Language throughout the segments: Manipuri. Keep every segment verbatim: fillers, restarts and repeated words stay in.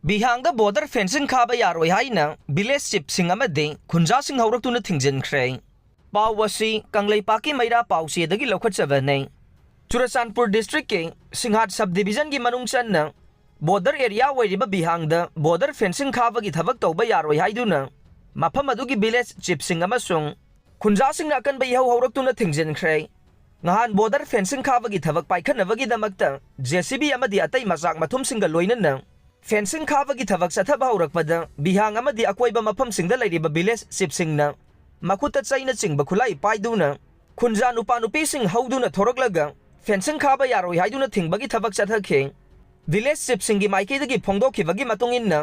ꯕꯤꯍꯥꯡꯗ ꯕꯣꯔꯗꯔ ꯐꯦꯟꯁꯤꯡ ꯈꯥꯕ ꯌꯥꯔꯣꯏ ꯍꯥꯏꯅ ꯚꯤꯂꯦꯖ ꯆꯤꯞꯁꯤꯡ ꯑꯃꯗꯤ ꯈꯨꯟꯖꯥꯁꯤꯡ ꯍꯧꯔꯛꯇꯨꯅ ꯊꯤꯡꯖꯤꯟꯈ꯭ꯔꯦ꯫ ꯄꯥꯎ ꯑꯁꯤ ꯀꯪꯂꯩꯄꯥꯛꯀꯤ ꯃꯩꯔꯥ ꯄꯥꯎꯆꯦꯗꯒꯤ ꯂꯧꯈꯠꯆꯕꯅꯤ꯫ ꯆꯨꯔꯆꯥꯟꯄꯨꯔ ꯗꯤꯁꯇ꯭ꯔꯤꯛꯀꯤ ꯁꯤꯡꯍꯥꯠ ꯁꯕ ꯗꯤꯕꯤꯖꯟꯒꯤ ꯃꯅꯨꯡ ꯆꯟꯅ ꯕꯣꯔꯗꯔ ꯑꯦꯔꯤꯌꯥ ꯑꯣꯏꯔꯤꯕ ꯕꯤꯍꯥꯡꯗ ꯕꯣꯔꯗꯔ ꯐꯦꯟꯁꯤꯡ ꯈꯥꯕꯒꯤ ꯊꯕꯛ ꯇꯧꯕ ꯌꯥꯔꯣꯏ ꯍꯥꯏꯗꯨꯅ ꯃꯐꯝ ꯑꯗꯨꯒꯤ ꯚꯤꯂꯦꯖ ꯆꯤꯞꯁꯤꯡ ꯑꯃꯁꯨꯡ ꯈꯨꯟꯖꯥꯁꯤꯡꯅ ꯑꯀꯟꯕ ꯏꯍꯧ ꯍꯧꯔꯛꯇꯨꯅ ꯊꯤꯡꯖꯤꯟꯈ꯭ꯔꯦ꯫ ꯉꯍꯥꯟ ꯕꯣꯔꯗꯔ ꯐꯦꯟꯁꯤꯡ ꯈꯥꯕꯒꯤ ꯊꯕꯛ ꯄꯥꯏꯈꯠꯅꯕꯒꯤꯗꯃꯛꯇ ꯖꯦ ꯁꯤ ꯕꯤ ꯑꯃꯗꯤ ꯑꯇꯩ ꯃꯆꯥꯛ ꯃꯊꯨꯝꯁꯤꯡꯒ ꯂꯣꯏꯅꯅ ꯐꯦꯟꯁꯤꯡ ꯈꯥꯕꯒꯤ ꯊꯕꯛ ꯆꯠꯊꯕ ꯍꯧꯔꯛꯄꯗ ꯕꯤꯍꯥꯡ ꯑꯃꯗꯤ ꯑꯀꯣꯏꯕ ꯃꯐꯝꯁꯤꯡꯗ ꯂꯩꯔꯤꯕ ꯚꯤꯂꯦꯖ ꯆꯤꯞꯁꯤꯡꯅ ꯃꯈꯨꯠꯇ ꯆꯩꯅꯆꯤꯡꯕ ꯈꯨꯠꯂꯥꯏ ꯄꯥꯏꯗꯨꯅ ꯈꯨꯟꯖꯥ ꯅꯨꯄꯥ ꯅꯨꯄꯤꯁꯤꯡ ꯍꯧꯗꯨꯅ ꯊꯣꯔꯛꯂꯒ ꯐꯦꯟꯁꯤꯡ ꯈꯥꯕ ꯌꯥꯔꯣꯏ ꯍꯥꯏꯗꯨꯅ ꯊꯤꯡꯕꯒꯤ ꯊꯕꯛ ꯆꯠꯊꯈꯤ꯫ ꯚꯤꯂꯦꯖ ꯆꯤꯞꯁꯤꯡꯒꯤ ꯃꯥꯏꯀꯩꯗꯒꯤ ꯐꯣꯡꯗꯣꯛꯈꯤꯕꯒꯤ ꯃꯇꯨꯡ ꯏꯟꯅ,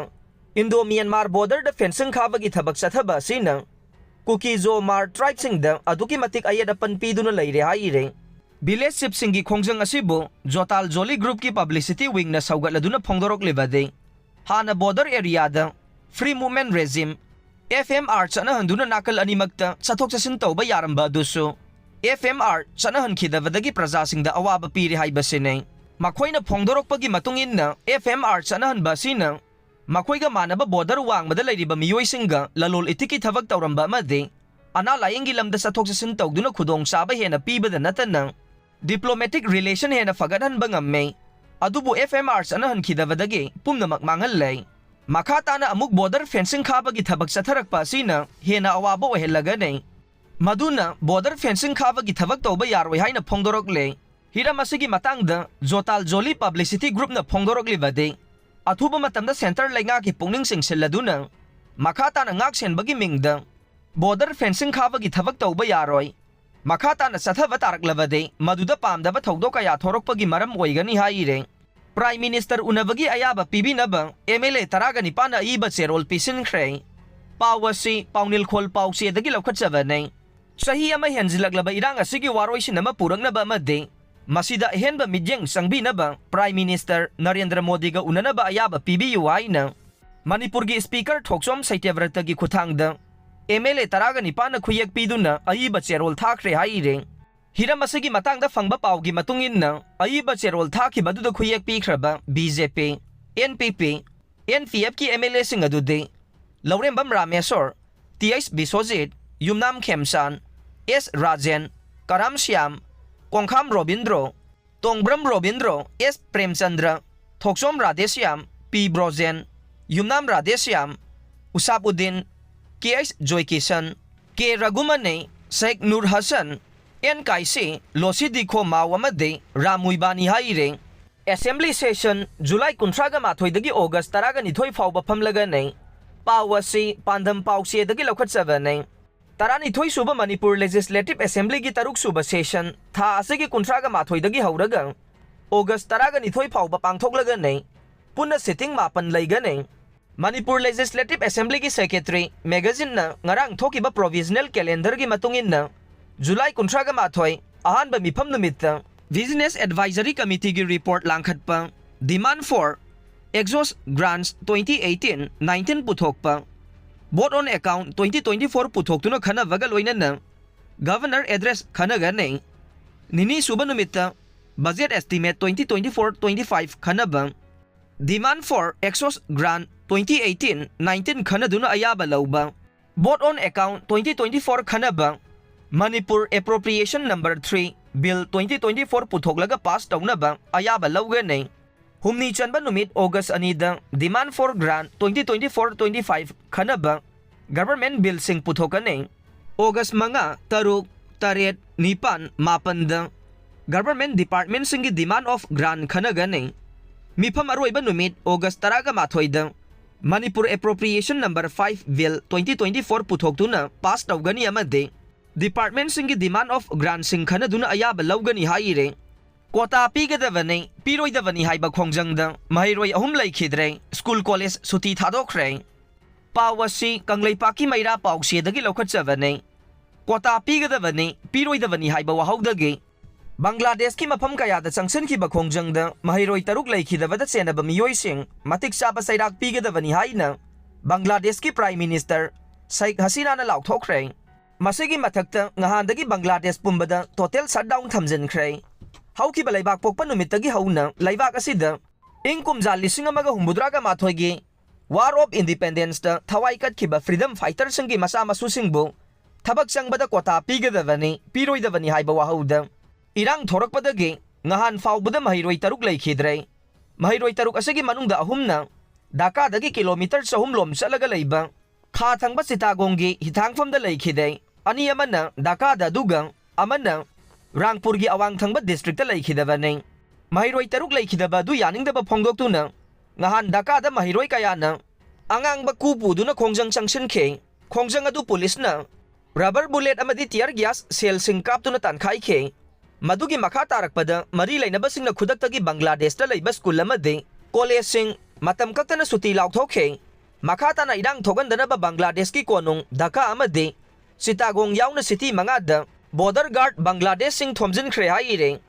ꯏꯟꯗꯣ ꯃ꯭ꯌꯥꯟꯃꯥꯔ ꯕꯣꯔꯗꯔꯗ ꯐꯦꯟꯁꯤꯡ ꯈꯥꯕꯒꯤ ꯊꯕꯛ ꯆꯠꯊꯕ ꯑꯁꯤꯅ ꯀꯨꯀꯤ ꯖꯣ ꯃꯥꯔ ꯇ꯭ꯔꯥꯏꯕꯁꯤꯡꯗ ꯑꯗꯨꯛꯀꯤ ꯃꯇꯤꯛ ꯑꯌꯦꯠ ꯑꯄꯟ ꯄꯤꯗꯨꯅ ꯂꯩꯔꯦ ꯍꯥꯏꯔꯦ꯫ ꯚꯤꯂꯦꯖ ꯆꯤꯞꯁꯤꯡꯒꯤ ꯈꯣꯡꯖꯪ ꯑꯁꯤꯕꯨ ꯖꯣꯇꯥꯜ ꯖꯣꯂꯤ ꯒ꯭ꯔꯨꯞꯀꯤ ꯄꯕ꯭ꯂꯤꯁꯤꯇꯤ ꯋꯤꯡꯅ ꯁꯧꯒꯠꯂꯗꯨꯅ ꯐꯣꯡꯗꯣꯔꯛꯂꯤꯕꯗꯤ, ꯍꯥꯟꯅ ꯕꯣꯔꯗꯔ ꯑꯦꯔꯤꯌꯥꯗ free movement regime, F M R, ꯆꯠꯅꯍꯟꯗꯨꯅ ꯅꯥꯀꯜ ꯑꯅꯤꯃꯛꯇ ꯆꯠꯊꯣꯛ ꯆꯠꯁꯤꯟ ꯇꯧꯕ ꯌꯥꯔꯝꯕ ꯑꯗꯨꯁꯨ ꯑꯦꯐ ꯑꯦꯝ ꯑꯥꯔ ꯆꯠꯅꯍꯟꯈꯤꯗꯕꯗꯒꯤ ꯄ꯭ꯔꯖꯥꯁꯤꯡꯗ ꯑꯋꯥꯕ ꯄꯤꯔꯦ ꯍꯥꯏꯕꯁꯤꯅꯤ꯫ ꯃꯈꯣꯏꯅ ꯐꯣꯡꯗꯣꯔꯛꯄꯒꯤ ꯃꯇꯨꯡ ꯏꯟꯅ, ꯑꯦꯐ ꯑꯦꯝ ꯑꯥꯔ ꯆꯠꯅꯍꯟꯕ ꯑꯁꯤꯅ ꯃꯈꯣꯏꯒ ꯃꯥꯟꯅꯕ ꯕꯣꯔꯗꯔ ꯋꯥꯡꯃꯗ ꯂꯩꯔꯤꯕ ꯃꯤꯑꯣꯏꯁꯤꯡꯒ ꯂꯂꯣꯟ ꯏꯇꯤꯛꯀꯤ ꯊꯕꯛ ꯇꯧꯔꯝꯕ ꯑꯃꯗꯤ ꯑꯅꯥ ꯂꯥꯌꯦꯡꯒꯤ ꯂꯝꯗ ꯆꯠꯊꯣꯛ ꯆꯠꯁꯤꯟ ꯇꯧꯗꯨꯅ ꯈꯨꯗꯣꯡꯆꯥꯕ ꯍꯦꯟꯅ ꯄꯤꯕꯗ ꯅꯠꯇꯅ, ꯗꯤꯄ꯭ꯂꯣꯃꯦꯇꯤꯛ ꯔꯤꯂꯦꯁꯟ ꯍꯦꯟꯅ ꯐꯒꯠꯍꯟꯕ ꯉꯝꯃꯦ꯫ ꯑꯗꯨꯕꯨ ꯑꯦꯐ ꯑꯦꯝ ꯑꯥꯔ ꯆꯠꯅꯍꯟꯈꯤꯗꯕꯗꯒꯤ ꯄꯨꯝꯅꯃꯛ ꯃꯥꯡꯍꯜꯂꯦ꯫ ꯃꯈꯥ ꯇꯥꯅ ꯑꯃꯨꯛ ꯕꯣꯔꯗꯔ ꯐꯦꯟꯁꯤꯡ ꯈꯥꯕꯒꯤ ꯊꯕꯛ ꯆꯠꯊꯔꯛꯄ ꯑꯁꯤꯅ ꯍꯦꯟꯅ ꯑꯋꯥꯕ ꯑꯣꯏꯍꯜꯂꯒꯅꯤ꯫ ꯃꯗꯨꯅ ꯕꯣꯔꯗꯔ ꯐꯦꯟꯁꯤꯡ ꯈꯥꯕꯒꯤ ꯊꯕꯛ ꯇꯧꯕ ꯌꯥꯔꯣꯏ ꯍꯥꯏꯅ ꯐꯣꯡꯗꯣꯔꯛꯂꯦ꯫ ꯍꯤꯔꯝ ꯑꯁꯤꯒꯤ ꯃꯇꯥꯡꯗ ꯖꯣꯇꯥꯜ ꯖꯣꯂꯤ ꯄꯕ꯭ꯂꯤꯁꯤꯇꯤ ꯒ꯭ꯔꯨꯞꯅ ꯐꯣꯡꯗꯣꯔꯛꯂꯤꯕꯗꯤ, ꯑꯊꯨꯕ ꯃꯇꯝꯗ ꯁꯦꯟꯇꯔ ꯂꯩꯉꯥꯛꯀꯤ ꯄꯨꯛꯅꯤꯡ ꯆꯤꯡꯁꯤꯜꯂꯗꯨꯅ ꯃꯈꯥ ꯇꯥꯅ ꯉꯥꯛ ꯁꯦꯟꯕꯒꯤ ꯃꯤꯡꯗ ꯕꯣꯔꯗꯔ ꯐꯦꯟꯁꯤꯡ ꯈꯥꯕꯒꯤ ꯊꯕꯛ ꯇꯧꯕ ꯌꯥꯔꯣꯏ꯫ ꯃꯈꯥ ꯇꯥꯅ ꯆꯠꯊꯕ ꯇꯥꯔꯛꯂꯕꯗꯤ ꯃꯗꯨꯗ ꯄꯥꯝꯗꯕ ꯊꯧꯗꯣꯛ ꯀꯌꯥ ꯊꯣꯔꯛꯄꯒꯤ ꯃꯔꯝ ꯑꯣꯏꯒꯅꯤ ꯍꯥꯏꯔꯦ꯫ ꯄ꯭ꯔꯥꯏꯝ ꯃꯤꯅꯤꯁꯇꯔ ꯎꯅꯕꯒꯤ ꯑꯌꯥꯕ ꯄꯤꯕꯤꯅꯕ ꯑꯦꯝ ꯑꯦꯜ ꯑꯦ ꯇꯔꯥꯒ ꯅꯤꯄꯥꯟꯅ ꯑꯏꯕ ꯆꯦꯔꯣꯜ ꯄꯤꯁꯤꯟꯈ꯭ꯔꯦ꯫ ꯄꯥꯎ ꯑꯁꯤ ꯄꯥꯎꯅꯤꯜꯈꯣꯜ ꯄꯥꯎꯆꯦꯗꯒꯤ ꯂꯧꯈꯠꯆꯕꯅꯦ꯫ ꯆꯍꯤ ꯑꯃ ꯍꯦꯟꯖꯤꯜꯂꯛꯂꯕ ꯏꯔꯥꯡ ꯑꯁꯤꯒꯤ ꯋꯥꯔꯣꯏꯁꯤꯟ ꯑꯃ ꯄꯨꯔꯛꯅꯕ ꯑꯃꯗꯤ ꯃꯁꯤꯗ ꯑꯍꯦꯟꯕ ꯃꯤꯠꯌꯦꯡ ꯆꯪꯕꯤꯅꯕ ꯄ꯭ꯔꯥꯏꯝ ꯃꯤꯅꯤꯁꯇꯔ ꯅꯔꯦꯟꯗ꯭ꯔ ꯃꯣꯗꯤꯒ ꯎꯅꯅꯕ ꯑꯌꯥꯕ ꯄꯤꯕꯤꯌꯨ ꯍꯥꯏꯅ ꯃꯅꯤꯄꯨꯔꯒꯤ ꯁ꯭ꯄꯤꯀꯔ ꯊꯣꯛꯆꯣꯝ ꯁꯩꯇ꯭ꯌꯕ꯭ꯔꯇꯒꯤ ꯈꯨꯠꯊꯥꯡꯗ ꯑꯦꯝ ꯑꯦꯜ ꯑꯦ ꯇꯔꯥꯒ ꯅꯤꯄꯥꯟꯅ ꯈꯨꯌꯦꯛ ꯄꯤꯗꯨꯅ ꯑꯏꯕ ꯆꯦꯔꯣꯜ ꯊꯥꯈ꯭ꯔꯦ ꯍꯥꯏꯔꯦ꯫ ꯍꯤꯔꯝ ꯑꯁꯤꯒꯤ ꯃꯇꯥꯡꯗ ꯐꯪꯕ ꯄꯥꯎꯒꯤ ꯃꯇꯨꯡ ꯏꯟꯅ, ꯑꯏꯕ ꯆꯦꯔꯣꯜ ꯊꯥꯈꯤꯕ ꯑꯗꯨꯗ ꯈꯨꯌꯦꯛ ꯄꯤꯈ꯭ꯔꯕ B J P, N P P, N P ꯑꯦꯐꯀꯤ ꯑꯦꯝ ꯑꯦꯜ ꯑꯦꯁꯤꯡ ꯑꯗꯨꯗꯤ Laurembam Rameshwor, T H Bishojit, Yumnam Khemchand, S Rajen, Karam Shyam, Kongkham Robindro, Tongbram Robindro, S Premchandra, Thokchom Radheshyam, P Brojen, Yumnam Radheshyam, Usapuddin, K H Joykishan, K Raghumani, Sheikh Noor Hasan, N Kaishii, Losii Dikho Mao ꯑꯃꯗꯤ ꯔꯥꯝ ꯃꯨꯏꯕꯥꯅꯤ ꯍꯥꯏꯔꯦ꯫ ꯑꯦꯁꯦꯝꯕ꯭ꯂꯤ ꯁꯦꯁꯟ ꯖꯨꯂꯥꯏ ꯀꯨꯟꯊ꯭ꯔꯥꯒ ꯃꯥꯊꯣꯏꯗꯒꯤ ꯑꯣꯒꯁ ꯇꯔꯥꯒ ꯅꯤꯊꯣꯏ ꯐꯥꯎꯕ ꯐꯝꯂꯒꯅꯤ꯫ ꯄꯥꯎ ꯑꯁꯤ ꯄꯥꯟꯗꯝ ꯄꯥꯎꯆꯦꯗꯒꯤ ꯂꯧꯈꯠꯆꯕꯅꯤ꯫ ꯇꯔꯥꯅꯤꯊꯣꯏ ꯁꯨꯕ ꯃꯅꯤꯄꯨꯔ ꯂꯦꯖꯤꯁꯂꯦꯇꯤꯚ ꯑꯦꯁꯦꯝꯕ꯭ꯂꯤꯒꯤ ꯇꯔꯨꯛ ꯁꯨꯕ ꯁꯦꯁꯟ ꯊꯥ ꯑꯁꯤꯒꯤ ꯀꯨꯟꯊ꯭ꯔꯥꯒ ꯃꯥꯊꯣꯏꯗꯒꯤ ꯍꯧꯔꯒ ꯑꯣꯒꯁ ꯇꯔꯥꯒ ꯅꯤꯊꯣꯏ ꯐꯥꯎꯕ ꯄꯥꯡꯊꯣꯛꯂꯒꯅꯤ꯫ ꯄꯨꯟꯅ ꯁꯤꯇꯤꯡ ꯃꯥꯄꯟ ꯂꯩꯒꯅꯤ꯫ ꯃꯅꯤꯄꯨꯔ ꯂꯦꯖꯤꯁꯂꯦꯇꯤꯚ ꯑꯦꯁꯦꯝꯕ꯭ꯂꯤꯒꯤ ꯁꯦꯀ꯭ꯔꯦꯇꯔꯤ ꯃꯦꯒꯥꯖꯤꯟꯅ ꯉꯔꯥꯡ ꯊꯣꯛꯈꯤꯕ ꯄ꯭ꯔꯣꯚꯤꯖꯅꯦꯜ ꯀꯦꯂꯦꯟꯗꯔꯒꯤ ꯃꯇꯨꯡ ꯏꯟꯅ ꯖꯨꯂꯥꯏ ꯀꯨꯟꯊ꯭ꯔꯥꯒ ꯃꯥꯊꯣꯏ ꯑꯍꯥꯟꯕ ꯃꯤꯐꯝ ꯅꯨꯃꯤꯠꯇ ꯕꯤꯖꯤꯅꯦꯁ ꯑꯦꯗꯚꯥꯏꯖꯔꯤ ꯀꯃꯤꯇꯤꯒꯤ ꯔꯤꯄꯣꯔꯠ ꯂꯥꯡꯈꯠꯄ, Demand for Exhaust Grants twenty eighteen nineteen ꯄꯨꯊꯣꯛꯄ, Vote on Account twenty twenty four ꯄꯨꯊꯣꯛꯇꯨꯅ ꯈꯟꯅꯕꯒ ꯂꯣꯏꯅꯅ ꯒꯚꯔꯅꯔ ꯑꯦꯗ꯭ꯔꯦꯁ ꯈꯟꯅꯒꯅꯤ꯫ ꯅꯤꯅꯤ ꯁꯨꯕ ꯅꯨꯃꯤꯠꯇ Budget Estimate twenty twenty four twenty five ꯈꯟꯅꯕ, Demand for Exhaust Grant twenty eighteen nineteen ꯈꯟꯅꯗꯨꯅ ꯑꯌꯥꯕ ꯂꯧꯕ, Vote on Account twenty twenty four ꯈꯟꯅꯕ, Manipur Appropriation Number three Bill twenty twenty four ꯄꯨꯊꯣꯛꯂꯒ ꯄꯥꯁ ꯇꯧꯅꯕ ꯑꯌꯥꯕ ꯂꯧꯒꯅꯤ꯫ ꯍꯨꯝꯅꯤ ꯆꯟꯕ ꯅꯨꯃꯤꯠ ꯑꯣꯒꯁ ꯑꯅꯤꯗ Demand for Grant twenty twenty four twenty five ꯈꯟꯅꯕ ꯒꯚꯔꯟꯃꯦꯟꯠ ꯕꯤꯜꯁꯤꯡ ꯄꯨꯊꯣꯛꯀꯅꯤ꯫ ꯑꯣꯒꯁ ꯃꯉꯥ, ꯇꯔꯨꯛ, ꯇꯔꯦꯠ, ꯅꯤꯄꯥꯟ, ꯃꯥꯄꯟꯗ ꯒꯚꯔꯟꯃꯦꯟꯠ ꯗꯤꯄꯥꯔꯠꯃꯦꯟꯠꯁꯤꯡꯒꯤ Demand of Grant ꯈꯟꯅꯒꯅꯤ꯫ ꯃꯤꯐꯝ ꯑꯔꯣꯏꯕ ꯅꯨꯃꯤꯠ ꯑꯣꯒꯁ ꯇꯔꯥꯒ ꯃꯥꯊꯣꯏꯗ Manipur Appropriation Number five Bill twenty twenty four ꯄꯨꯊꯣꯛꯇꯨꯅ ꯄꯥꯁ ꯇꯧꯒꯅꯤ ꯑꯃꯗꯤ ꯗꯤꯄꯥꯔꯠꯃꯦꯟꯠꯁꯤꯡꯒꯤ Demand of Grantꯁꯤꯡ ꯈꯟꯅꯗꯨꯅ ꯑꯌꯥꯕ ꯂꯧꯒꯅꯤ ꯍꯥꯏꯔꯦ꯫ ꯀꯣꯇꯥ ꯄꯤꯒꯗꯕꯅꯤ, ꯄꯤꯔꯣꯏꯗꯕꯅꯤ ꯍꯥꯏꯕ ꯈꯣꯡꯖꯪꯗ ꯃꯍꯩꯔꯣꯏ ꯑꯍꯨꯝ ꯂꯩꯈꯤꯗ꯭ꯔꯦ, ꯁ꯭ꯀꯨꯜ ꯀꯣꯂꯦꯖ ꯁꯨꯇꯤ ꯊꯥꯗꯣꯛꯈ꯭ꯔꯦ꯫ ꯄꯥꯎ ꯑꯁꯤ ꯀꯪꯂꯩꯄꯥꯛꯀꯤ ꯃꯩꯔꯥ ꯄꯥꯎꯆꯦꯗꯒꯤ ꯂꯧꯈꯠꯆꯕꯅꯤ꯫ ꯀꯣꯇꯥ ꯄꯤꯒꯗꯕꯅꯤ, ꯄꯤꯔꯣꯏꯗꯕꯅꯤ ꯍꯥꯏꯕ ꯋꯥꯍꯧꯗꯒꯤ ꯕꯪꯒ꯭ꯂꯥꯗꯦꯁꯀꯤ ꯃꯐꯝ ꯀꯌꯥꯗ ꯆꯪꯁꯤꯟꯈꯤꯕ ꯈꯣꯡꯖꯪꯗ ꯃꯍꯩꯔꯣꯏ ꯇꯔꯨꯛ ꯂꯩꯈꯤꯗꯕꯗ ꯆꯦꯟꯅꯕ ꯃꯤꯑꯣꯏꯁꯤꯡ ꯃꯇꯤꯛ ꯆꯥꯕ ꯆꯩꯔꯥꯛ ꯄꯤꯒꯗꯕꯅꯤ ꯍꯥꯏꯅ ꯕꯪꯒ꯭ꯂꯥꯗꯦꯁꯀꯤ ꯄ꯭ꯔꯥꯏꯝ ꯃꯤꯅꯤꯁꯇꯔ ꯁꯩꯈ ꯍꯁꯤꯅꯥꯅ ꯂꯥꯎꯊꯣꯛꯈ꯭ꯔꯦ꯫ ꯃꯁꯤꯒꯤ ꯃꯊꯛꯇ ꯉꯍꯥꯟꯗꯒꯤ ꯕꯪꯒ꯭ꯂꯥꯗꯦꯁ ꯄꯨꯝꯕꯗ ꯇꯣꯇꯦꯜ ꯁꯠꯗꯥꯎꯟ ꯊꯝꯖꯤꯟꯈ꯭ꯔꯦ꯫ ꯍꯧꯈꯤꯕ ꯂꯩꯕꯥꯛ ꯄꯣꯛꯄ ꯅꯨꯃꯤꯠꯇꯒꯤ ꯍꯧꯅ ꯂꯩꯕꯥꯛ ꯑꯁꯤꯗ ꯏꯪ ꯀꯨꯝꯖꯥ ꯂꯤꯁꯤꯡ ꯑꯃꯒ ꯍꯨꯝꯐꯨꯇꯔꯥꯒ ꯃꯥꯊꯣꯏꯒꯤ War of Independence ꯇ ꯊꯋꯥꯏ ꯀꯠꯈꯤꯕ freedom fighter ꯁꯤꯡꯒꯤ ꯃꯆꯥ ꯃꯁꯨꯁꯤꯡꯕꯨ ꯊꯕꯛ ꯆꯪꯕꯗ quota ꯄꯤꯒꯗꯕꯅꯤ, ꯄꯤꯔꯣꯏꯗꯕꯅꯤ ꯍꯥꯏꯕ ꯋꯥꯍꯧꯗ ꯏꯔꯥꯡ ꯊꯣꯔꯛꯄꯗꯒꯤ ꯉꯍꯥꯟ ꯐꯥꯎꯕꯗ ꯃꯍꯩꯔꯣꯏ ꯇꯔꯨꯛ ꯂꯩꯈꯤꯗ꯭ꯔꯦ꯫ ꯃꯍꯩꯔꯣꯏ ꯇꯔꯨꯛ ꯑꯁꯤꯒꯤ ꯃꯅꯨꯡꯗ ꯑꯍꯨꯝꯅ ꯙꯥꯀꯥꯗꯒꯤ kilometre ꯆꯍꯨꯝ ꯂꯣꯝ ꯆꯠꯂꯒ ꯂꯩꯕ ꯈꯥ ꯊꯪꯕ ꯆꯤꯇꯥꯒꯣꯡꯒꯤ ꯍꯤꯊꯥꯡꯐꯝꯗ ꯂꯩꯈꯤꯗꯦ꯫ ꯑꯅꯤ ꯑꯃꯅ ꯙꯥꯀꯥꯗ, ꯑꯗꯨꯒ ꯑꯃꯅ ꯔꯥꯡꯄꯨꯔꯒꯤ ꯑꯋꯥꯡ ꯊꯪꯕ district ꯇ ꯂꯩꯈꯤꯗꯕꯅꯤ꯫ ꯃꯍꯩꯔꯣꯏ ꯇꯔꯨꯛ ꯂꯩꯈꯤꯗꯕ ꯑꯗꯨ ꯌꯥꯅꯤꯡꯗꯕ ꯐꯣꯡꯗꯣꯛꯇꯨꯅ ꯉꯍꯥꯟ ꯙꯥꯀꯥꯗ ꯃꯍꯩꯔꯣꯏ ꯀꯌꯥꯅ ꯑꯉꯥꯡꯕ ꯀꯨ ꯄꯨꯗꯨꯅ ꯈꯣꯡꯖꯪ ꯆꯪꯁꯤꯟꯈꯤ꯫ ꯈꯣꯡꯖꯪ ꯑꯗꯨ ꯄꯨꯂꯤꯁꯅ rubber bullet ꯑꯃꯗꯤ tear gas shell ꯁꯤꯡ ꯀꯥꯞꯇꯨꯅ ꯇꯥꯟꯈꯥꯏꯈꯤ꯫ ꯃꯗꯨꯒꯤ ꯃꯈꯥ ꯇꯥꯔꯛꯄꯗ ꯃꯔꯤ ꯂꯩꯅꯕꯁꯤꯡꯅ ꯈꯨꯗꯛꯇꯒꯤ ꯕꯪꯒ꯭ꯂꯥꯗꯦꯁꯇ ꯂꯩꯕ school ꯑꯃꯗꯤ college ꯁꯤꯡ ꯃꯇꯝ ꯀꯛꯇꯅ ꯁꯨꯇꯤ ꯂꯥꯎꯊꯣꯛꯈꯤ꯫ ꯃꯈꯥ ꯇꯥꯅ ꯏꯔꯥꯡ ꯊꯣꯛꯍꯟꯗꯅꯕ ꯕꯪꯒ꯭ꯂꯥꯗꯦꯁꯀꯤ ꯀꯣꯅꯨꯡ ꯙꯥꯀꯥ ꯑꯃꯗꯤ ꯆꯤꯇꯥꯒꯣꯡ ꯌꯥꯎꯅ city ꯃꯉꯥꯗ border guard ꯕꯪꯒ꯭ꯂꯥꯗꯦꯁꯁꯤꯡ ꯊꯣꯝꯖꯤꯟꯈ꯭ꯔꯦ ꯍꯥꯏꯔꯦ꯫